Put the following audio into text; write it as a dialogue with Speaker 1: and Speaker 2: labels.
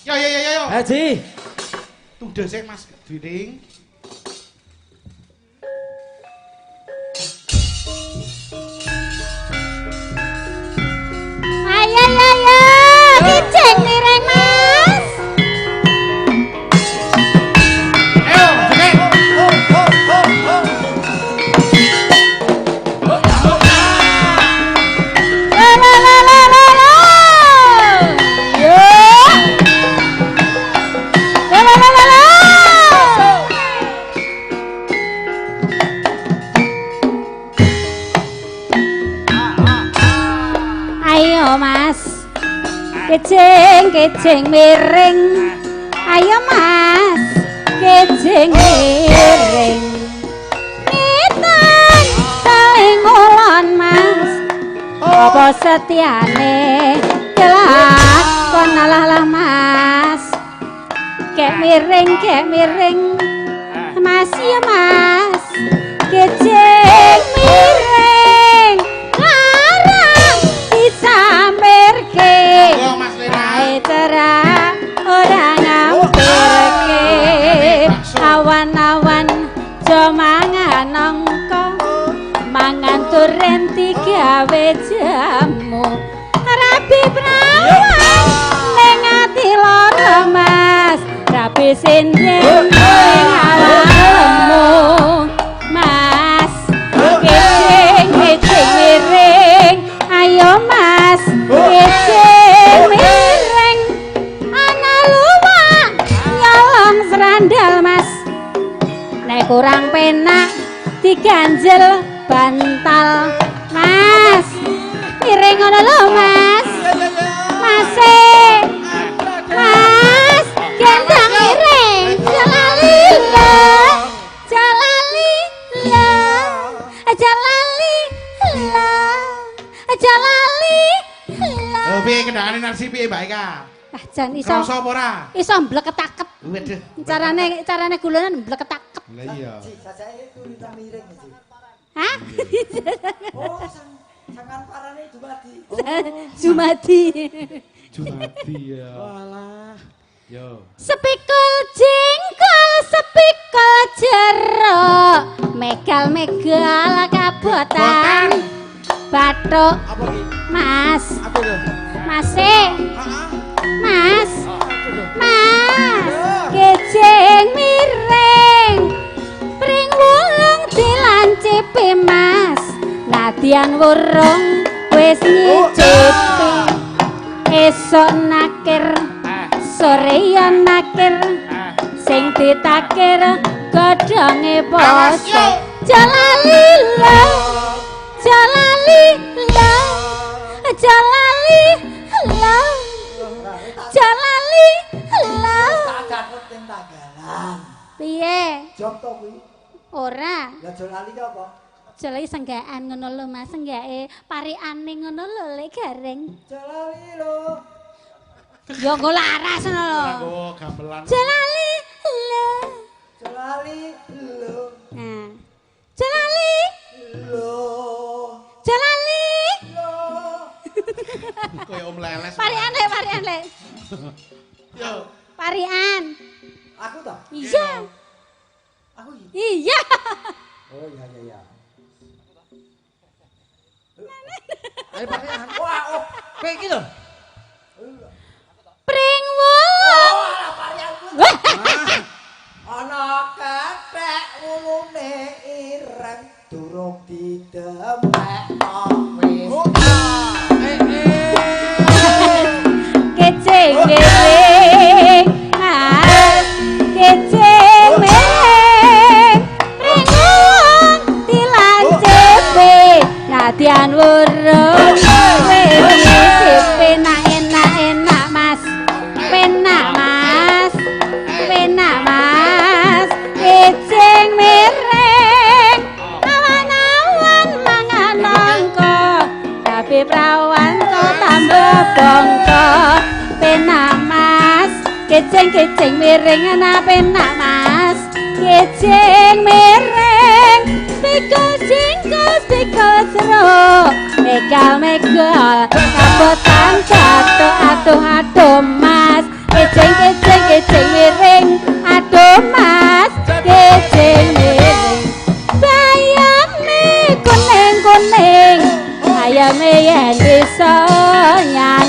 Speaker 1: Yo yo yo yo.
Speaker 2: Haji.
Speaker 1: Tundhe sik Mas Giring.
Speaker 3: Ayo ayo ayo, kijing miring Mas.
Speaker 1: Ayo, joget.
Speaker 3: La la la la la la. Yo. La la la la la. Ayo Mas. Kijing kijing miring. Ayo Mas. Kijing miring. Ngitan saling ngulon Mas. Apa setiane kelakon alah lah Mas. Kek miring Mas ya Mas. Kijing miring larang disampirke.
Speaker 1: Ayo Mas Lena.
Speaker 3: Kae terak ora ngampirke. Awan-awan jo mangan angka. Mangan turen digawe jamu. Rabi prawan ning ati lara Mas. Rabi sindhen ning awakmu Mas. Kijing kijing miring. Ayo Mas. Kijing miring. Ana luwak nyolong srandal Mas. Nek kurang penak diganjel bantal Mas. Miring ngono lho Mas. Mase. Mas, gendang miring. Jalali la. Jalali la. Jalali la. Jalali la.
Speaker 1: Lho piye kendangane Narsi piye Mbak Eka?
Speaker 3: Ah jan iso.
Speaker 1: Krasa apa ora?
Speaker 3: Iso mbleketaket.
Speaker 1: Waduh.
Speaker 3: Carane gulonan mbleketaket.
Speaker 1: Lah iya.
Speaker 4: Ji, sajake turita miring iki.
Speaker 3: Hah?
Speaker 4: Oh, sangan parane Jumadi.
Speaker 3: Jumadi.
Speaker 1: Jumadi ya.
Speaker 2: Walah.
Speaker 1: Yo.
Speaker 3: Sepikul jengkol, sepikul jeruk, megal-megal kabotan. Bathuk.
Speaker 2: Apa iki?
Speaker 3: Mas.
Speaker 2: Apa lho?
Speaker 3: Mase.
Speaker 2: Heeh.
Speaker 3: Mas. Mas. Kijing miring. Pring wulung dilancipi Mas. Nadyan wurung wis nyicipi. Esuk nakir, sore ya nakir. Sing ditakir godhonge poso. Jalali la. Jalali la. Jalali la. Jalali la.
Speaker 4: Tak catet ning tanggalan.
Speaker 3: Piye?
Speaker 4: Job to kuwi?
Speaker 3: Ora.
Speaker 4: Lah Jalali ki apa?
Speaker 3: Jalali senggakan ngono lho Mas, senggake parikane ngono lho lek garing.
Speaker 4: Jalali lho.
Speaker 3: Ya nggo laras ngono lho.
Speaker 1: Nggo gamelan.
Speaker 3: Jalali lho.
Speaker 4: Jalali lho.
Speaker 3: Nah. Jalali
Speaker 4: lho.
Speaker 3: Jalali
Speaker 4: lho.
Speaker 1: Kaya Om Leles.
Speaker 3: Parikan lek, parikan lek.
Speaker 1: Yo.
Speaker 3: Parikan.
Speaker 4: Aku toh?
Speaker 3: Iya.
Speaker 4: Aku iki.
Speaker 3: Iya.
Speaker 4: Oh iya iya iya.
Speaker 2: Ayo parikan. Wah, oh, kowe iki lho.
Speaker 3: Pring wulung.
Speaker 4: Oh, alah parikanku. Ana kethek wulune ireng durung didemek wis.
Speaker 3: Kijing miring Mas, kijing miring. Pring wulung dilancipi. Nadyan wurung wis nyicipi. Enak enak enak Mas. Penak Mas. Penak Mas. Kijing miring. Awan-awan mangan nangka. Tapi prawan kok tambah bongko. Penak Mas. Kijing-kijing miring enak penak Mas. Kijing miring. Pikul jengkol pikul jeruk. Megal-megal kabotan bathuk atuh-atuh Mas. Kijing Ayame yen bisa nyanyi.